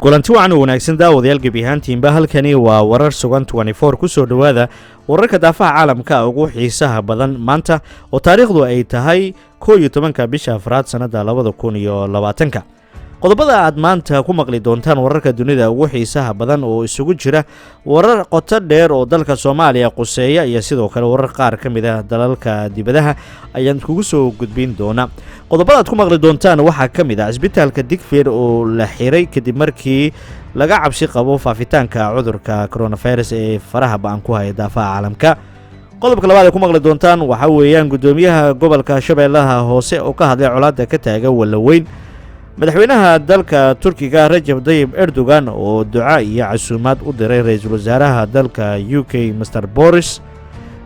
Kulanti wacan oo wanaagsan, daawadayaal gebi ahaantiinba. Halkani waa Warar Sugan 24. Kusoo dhowaada wararka daafaha caalamka ugu xiisaha badan maanta oo taariikhdu ay tahay 11-ka bisha afraad, sannadda 2020-ka. Qodobada aad maanta ku maqli doontaan wararka dunida ugu xiisaha badan oo isugu jira warar qoto dheer oo dalka Soomaaliya quseeya iyo sidoo kale warar qaar ka mid ah dalalka dibadaha ayaan kugu soo gudbin doonaa. Qodobada aad ku maqli doontaan waxaa ka mid ah cisbitaalka Digfeer oo la xiray kadib markii laga cabsi qabo faafitaanka cudurka coronavirus ee faraha ba'an ku haya daafaha caalamka. Qodobka labaad ay ku maqli doontaan waxaa weeyaan guddoomiyaha gobolka Shabeellaha Hoose oo ka hadlay colaadda ka taagan Wallaweyn, madaxweynaha dalka Turkiga Rajab Dayib Erdogan oo duca iyo casuumaad u diray ra-iisul wasaaraha dalka UK Mister Boris,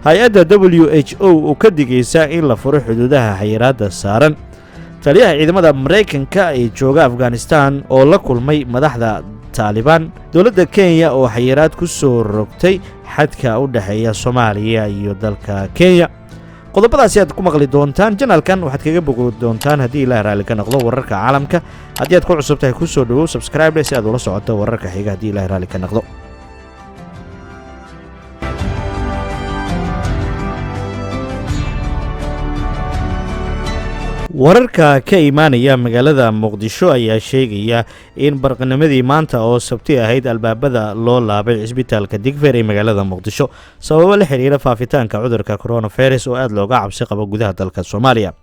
hay-adda WHO oo ka digaysa in la furo xuduudaha xayiraadda saaran, taliyaha ciidamada Maraykanka ee jooga Afghanistan oo la kulmay madaxda Taalibaan, dowladda Kenya oo xayiraad ku soo rogtay xadka u dhexeeya Soomaaliya iyo dalka Kenya. Qodobadaasi aad ku maqli doontaan. Channelkan waxaad kaga bogi doontaan, haddii Ilaah raalli ka noqdo, wararka caalamka. Haddii aad ku cusub tahay, ku soo dhowow, subscribe si aad ula socoto wararka xiga, haddii Ilaah raalli ka noqdo. Wararka ka imaanaya magaalada Muqdisho ayaa sheegaya in barqanimadii maanta oo Sabti ahayd albaabada loo laabay cisbitaalka Digfeer ee magaalada Muqdisho sababo la xiriira faafitaanka cudurka coronavirus oo aada looga cabsi qabo gudaha dalka Soomaaliya.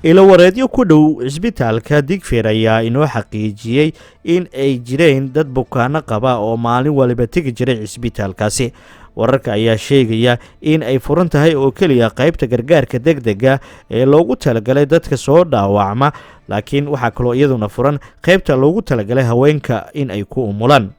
Ilo wareedyo ku dhow cisbitaalka Digfeer ayaa inoo xaqiijiyey in ay jireen dad bukaano qaba oo maalin waliba tegi jiray cisbitaalkaasi. Wararka ayaa sheegaya in ay furan tahay oo keliya qaybta gargaarka degdega ee loogu talagalay dadka soo dhaawacma, laakiin waxaa kaloo iyaduna furan qaybta loogu talagalay haweenka in ay ku umulaan.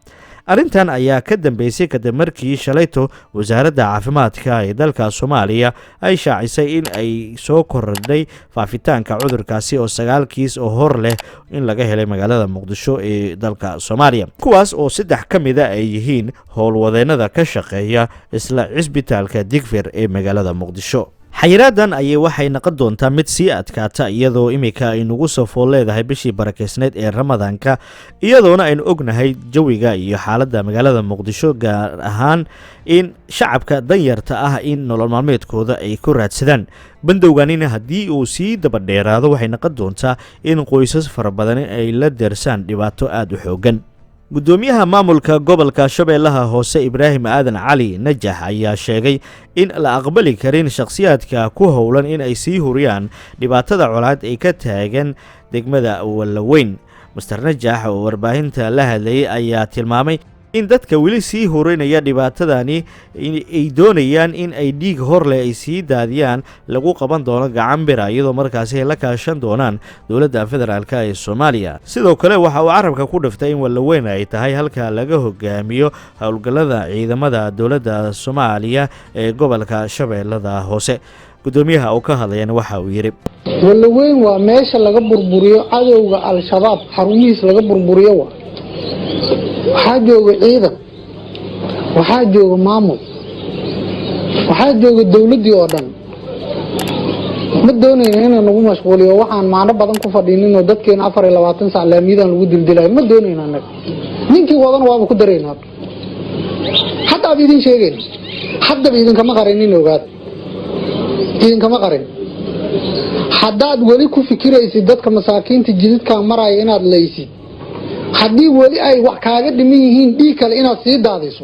Arrintan ayaa ka dambeysay kadib markii shalayto wasaaradda caafimaadka ee dalka Soomaaliya ay shaacisay in ay soo kordhay faafitaanka cudurkaasi oo 9 kiis oo hor leh in laga helay magaalada Muqdisho ee dalka Soomaaliya, kuwaas oo 3 ka mida ay yihiin howlwadeennada ka shaqeeya isla cisbitaalka Digfeer ee magaalada Muqdisho. Xayiraadan ayay waxay noqon doontaa mid sii adkaata iyadoo iminka ay nagu soo fool leedahay bishii barakeysneyd ee Ramadaanka, iyadoona aynu ognahay jawiga iyo xaaladda magaalada Muqdisho, gaar ahaan in shacabka danyarta ah in nolol maalmeedkooda ay ku raadsadaan. Bandowganina haddii uu sii daba dheeraado, waxay noqon doontaa in qoysas fara badan ay la deersaan dhibaato aada u xoogan. Guddoomiyaha maamulka gobolka Shabeellaha Hoose Ibraahim Aadan Cali Najax ayaa sheegay in la aqbali karin shakhsiyaadka ku howlan in ay sii huriyaan dhibaatada colaad ee ka taagan degmada Wallaweyn. Mister Najax oo warbaahinta la hadlayay ayaa tilmaamay in dadka weli sii hurinaya dhibaatadani ay doonayaan in ay dhiig horleh ay sii daadiyaan lagu qaban doono gacanbira, iyadoo markaasi ay la kaashan doonaan dowladda federaalka ee Soomaaliya. Sidoo kale waxa uu carabka ku dhiftay in Wallaweyn ay tahay halka laga hogaamiyo howlgallada ciidamada dowladda Soomaaliya ee gobolka Shabeellada Hoose. Guddoomiyaha oo ka hadlayana waxa uu yidhi: Wallaweyn waa meesha laga burburiyo cadowga Al-Shabaab, xarumihiis laga burburiyo. Wa waxaa jooga ciidan, waxaa jooga maamul, waxaa jooga dowladdii oo dhan. Ma doonayna inaan nagu mashquuliyo waxaan macno badan ku fadhiininoo dadkeena 24 sac laamiyadan lagu dildilayo. Ma doonayna annaga. Ninkii wadana waaba ku daraynaa. Haddaaba idin sheegayna, haddaba idinkama qarinin, ogaad, idinkama qarin. Haddaad weli ku fikiraysid dadka masaakiinta jidadkan maraya inaad laysid, haddii weli ay wax kaaga dhiman yihiin dhiig kale inaad sii daadiso,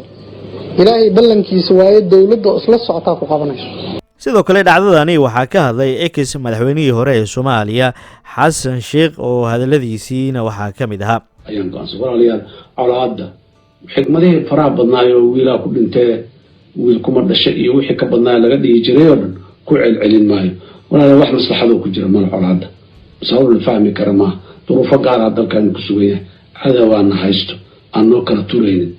Ilaahay ballankiisa waayo, dowladda oo isla socotaa ku qabanayso. Sidoo kale dhacdadani waxaa ka hadlay ex madaxweynihii hore ee Soomaaliya Xasan Sheikh oo hadaladiisiina waxaa ka mid ahaa: Ayaan go'aansan, walaalayaal, colaadda xikmadihii faraha badnaayoo wiilaa ku dhintee wiil kuma dhashay iyo wixii ka badnaayo laga dhihi jiray oo dhan ku celcelin maayo. Walaalayaal, wax maslaxadoo ku jira mala colaadda. Sabab la fahmi kara maaha. Duruufo gaaraa dalkaanu ku sugan yahay, cadawaana haysto aan noo kala turaynin,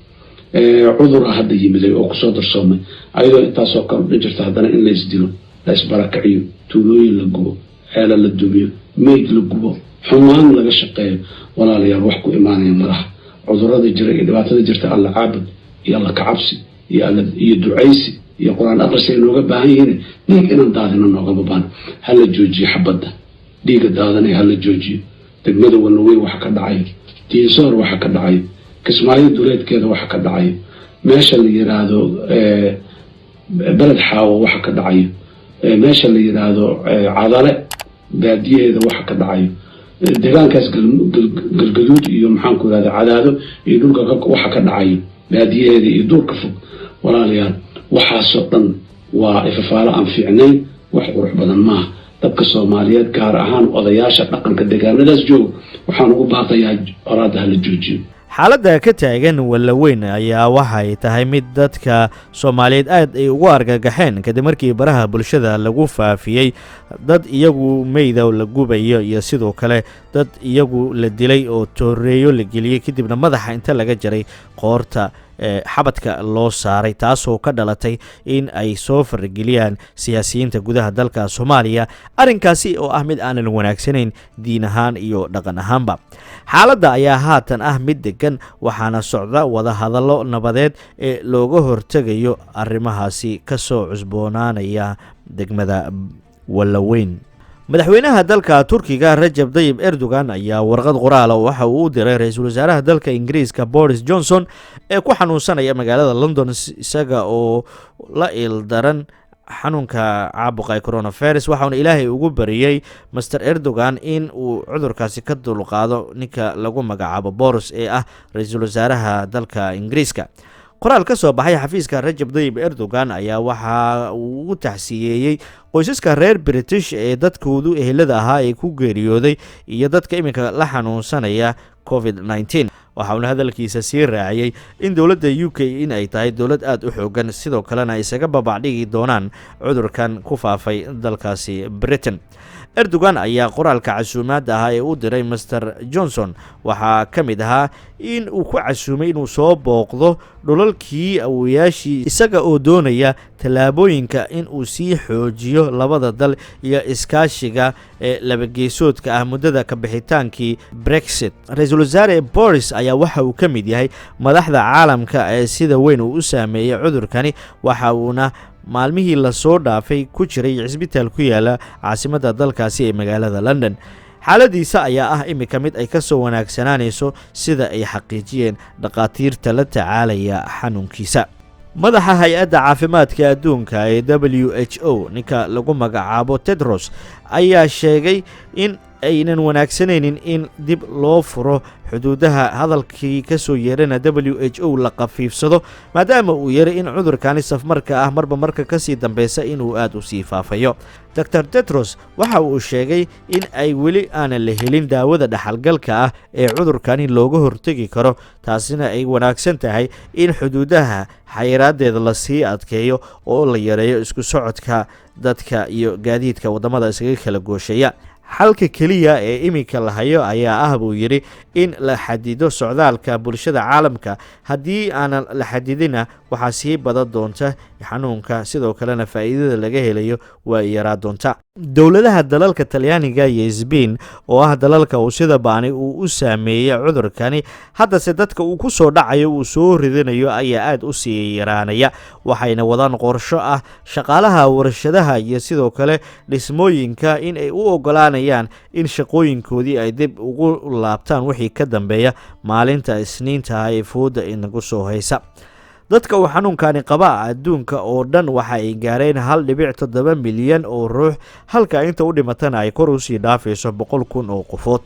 cudura hadda yimiday oo kusoo darsoomay. Ayadoo intaasoo kale dhan jirta, haddana in la isdilo, la isbarakaciyo, tuulooyin la gubo, ceela la dumiyo, meyd la gubo, xumaan laga shaqeeyo, walaalayaal, wax ku imaanaya malaha. Cudurada jira iyo dhibaatada jirta, Alla caabud iyo Alla kacabsi iyo Alla iyo ducaysi iyo Qur-aan aqrisi ay nooga baahan yihiin. Dhiig inaan daadino noogama baahno. Ha la joojiyo xabadda, dhiigga daadanaya ha la joojiyo. Degmada Wallaweyn waxa ka dhacay, Diinsoor waxa ka dhacay. Kismaayo duleedkeeda waxa ka dhacayo, meesha la yiraahdo Beled Xaawo waxa ka dhacayo, meesha la yiraahdo Cadale baadiyaheeda waxa ka dhacayo, deegaankaas Galgaduud iyo, maxaanku irahda, Cadaado iyo dhulka waxa ka dhacayo, baadiyaheeda iyo duurka fog. Walaalayaal, waxaasoo dhan waa ifafaalo aan fiicnayn, wax qurux badan maaha. Dadka Soomaaliyeed, gaar ahaan odayaasha dhaqanka deegaanadaas jooga, waxaan ugu baaqayaa colaadda hala joojiyo. Xaaladda ka taagan Wallaweyn ayaa waxay tahay mid dadka Soomaaliyeed aad ay ugu argagaxeen, kadib markii baraha bulshada lagu faafiyey dad iyagu meyda la gubayo iyo sidoo kale dad iyagu la dilay oo tooreeyo la geliyey, kadibna madaxa inta laga jaray qoorta xabadka loo saaray, taasoo ka dhalatay in ay soo farageliyaan siyaasiyiinta gudaha dalka Soomaaliya, arrinkaasi oo ah mid aanan wanaagsanayn diin ahaan iyo dhaqan ahaanba. Xaaladda ayaa haatan ah mid degan, waxaana socda wadahadallo nabadeed ee looga hortegayo arrimahaasi ka soo cusboonaanaya degmada Wallaweyn. Madaxweynaha dalka Turkiga Rajab Dayib Erdogan ayaa warqad qoraala waxa uu u diray ra-iisul wasaaraha dalka Ingiriiska Boris Johnson ee ku xanuunsanaya magaalada London, isaga oo la ildaran xanuunka caabuqa ee coronavirus. Waxauna Ilaahay ugu bariyey Mister Erdogan in uu cudurkaasi ka dulqaado ninka lagu magacaabo Boris ee ah ra-iisul wasaaraha dalka Ingiriiska. Qoraal ka soo baxay xafiiska Rajab Dayib Erdogan ayaa waxa uu ugu taxsiyeeyey qoysaska reer British ee dadkoodu ehelada ahaa ee ku geeriyooday iyo dadka iminka la xanuunsanaya COVID-19. Waxa uuna hadalkiisa sii raaciyey in dowladda UK in ay tahay dowlad aada u xoogan, sidoo kalena isaga babacdhigi doonaan cudurkan ku faafay dalkaasi Britain. Erdogan ayaa qoraalka casuumaadda ahaa ee u diray Mister Johnson waxaa ka mid ahaa in uu ku casuumay inuu soo booqdo dhulalkii awoyaashii, isaga oo doonaya tallaabooyinka in uu sii xoojiyo labada dal iyo iskaashiga ee labageesoodka ah muddada ka bixitaankii Brexit. Ra-iisul wasaare Boris ayaa waxa uu ka mid yahay madaxda caalamka ee sida weyn uu u saameeyey cudurkani, waxa uuna maalmihii lasoo dhaafay ku jiray cisbitaal ku yaala caasimadda dalkaasi ee magaalada London. Xaaladiisa ayaa ah iminka mid ay ka soo wanaagsanaanayso, sida ay xaqiijiyeen dhakhaatiirta la tacaalaya xanuunkiisa. Madaxa hay-adda caafimaadka adduunka ee WHO, ninka lagu magacaabo Tedros, ayaa sheegay in aynan wanaagsanaynin in dib loo furo xuduudaha, hadalkii ka soo yeerana WHO la khafiifsado, maadaama uu yeray in cudurkani safmarka ah marba marka kasii dambeysa inuu aada u sii faafayo. Doctor Tedros waxa uu sheegay in ay weli aanan la helin daawada dhaxalgalka ah ee cudurkani looga hortegi karo, taasina ay wanaagsan tahay in xuduudaha xayiraadeeda lasii adkeeyo oo la yareeyo isku socodka dadka iyo gaadiidka waddamada iskaga kala goosheeya. Xalka keliya ee iminka la hayo ayaa ah, buu yidhi, in la xadido socdaalka bulshada caalamka. Haddii aanan la xadidina, waxaa sii badan doonta xanuunka, sidoo kalena faa'iidada laga helayo waa yaraa doonta. Dowladaha dalalka Talyaaniga iyo Sbain oo ah dalalka uu sida baani uu u saameeyey cudurkani, haddase dadka uu ku soo dhacayo uu soo ridanayo ayaa aada u sii yaraanaya, waxayna wadaan qorsho ah shaqaalaha warshadaha iyo sidoo kale dhismooyinka in ay u ogolaanayaan in shaqooyinkoodii ay dib ugu laabtaan wixii ka dambeeya maalinta Isniinta ah ee fooda inagu soo haysa. Dadka uu xanuunkani qaba adduunka oo dhan waxa ay gaareen 1.7 milyan oo ruux, halka inta u dhimatana ay kor usii dhaafayso 100,000 oo qofood.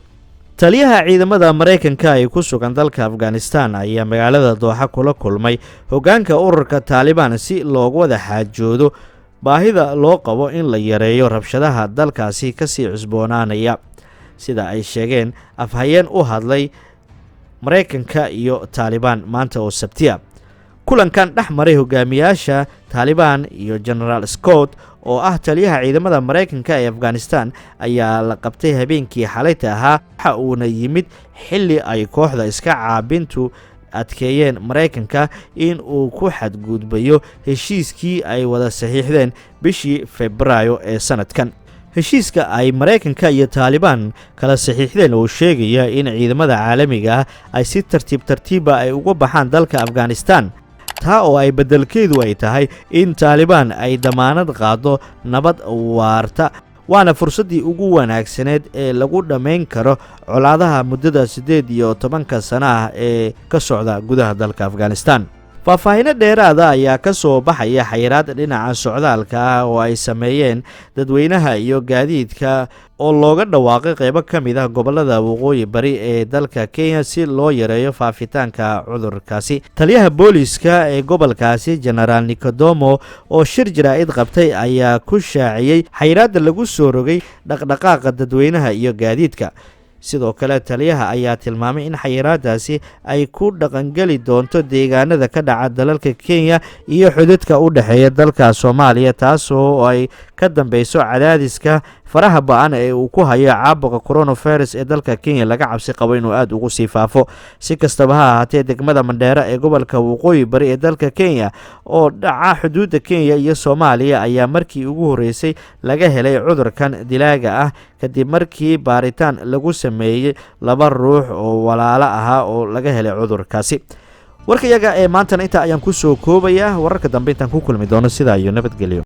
Taliyaha ciidamada Maraykanka ee ku sugan dalka Afghanistan ayaa magaalada Dooxa kula kulmay hoggaanka ururka Taalibaan si loogu wada xaajoodo baahida loo qabo in la yareeyo rabshadaha dalkaasi kasii cusboonaanaya, sida ay sheegeen afhayeen u hadlay Maraykanka iyo Taalibaan maanta oo Sabtiya. Kulankan dhex maray hogaamiyaasha Taalibaan iyo Genaraal Scott oo ah taliyaha ciidamada Maraykanka ee Afghanistan ayaa la qabtay habeenkii xalayta ahaa, waxa uuna yimid xilli ay kooxda iska caabintu adkeeyeen Maraykanka in uu ku xadgudbayo heshiiskii ay wada saxiixdeen bishii Febraayo ee sanadkan. Heshiiska ay Maraykanka iyo Taalibaan kala saxiixdeen oo sheegaya in ciidamada caalamiga ah ay si tartiib tartiiba ay uga baxaan dalka Afghanistan, taa oo ay beddelkeedu ay tahay in Taalibaan ay damaanad qaado nabad waarta. Waana fursaddii ugu wanaagsaneed ee lagu dhammayn karo colaadaha muddada 18-ka sana ah ee ka socda gudaha dalka Afghanistan. Faahfaahino dheeraada ayaa ka soo baxaya xayiraad dhinaca socdaalka ah oo ay sameeyeen dadweynaha iyo gaadiidka oo looga dhawaaqay qeybo ka mid ah gobolada waqooyi bari ee dalka Kenya si loo yareeyo faafitaanka cudurkaasi. Taliyaha booliska ee gobolkaasi, Genaraal Nicodomo, oo shir jaraa'id qabtay ayaa ku shaaciyey xayiraadda lagu soo rogay dhaqdhaqaaqa dadweynaha iyo gaadiidka. Sidoo kale, taliyaha ayaa tilmaamay in xayiraadaasi ay ku dhaqangeli doonto deegaanada ka dhaca dalalka Kenya iyo xududka u dhexeeya dalka Soomaaliya, taasoo ay ka dambeyso cadaadiska faraha ba-an ee uu ku hayo caabuqa coronavirus ee dalka Kenya laga cabsi qabo inuu aada ugu sii faafo. Si kastaba ha ahaatee, degmada Mandheera ee gobolka waqooyi bari ee dalka Kenya oo dhaca xuduudda Kenya iyo Soomaaliya ayaa markii ugu horreysay laga helay cudurkan dilaaga ah, kadib markii baaritaan lagu sameeyey laba ruux oo walaalo ahaa oo laga helay cudurkaasi. Warkayaga ee maantana intaa ayaan ku soo koobayaa. Wararka dambe intaan ku kulmi doono, sidaa iyo nabadgelyo.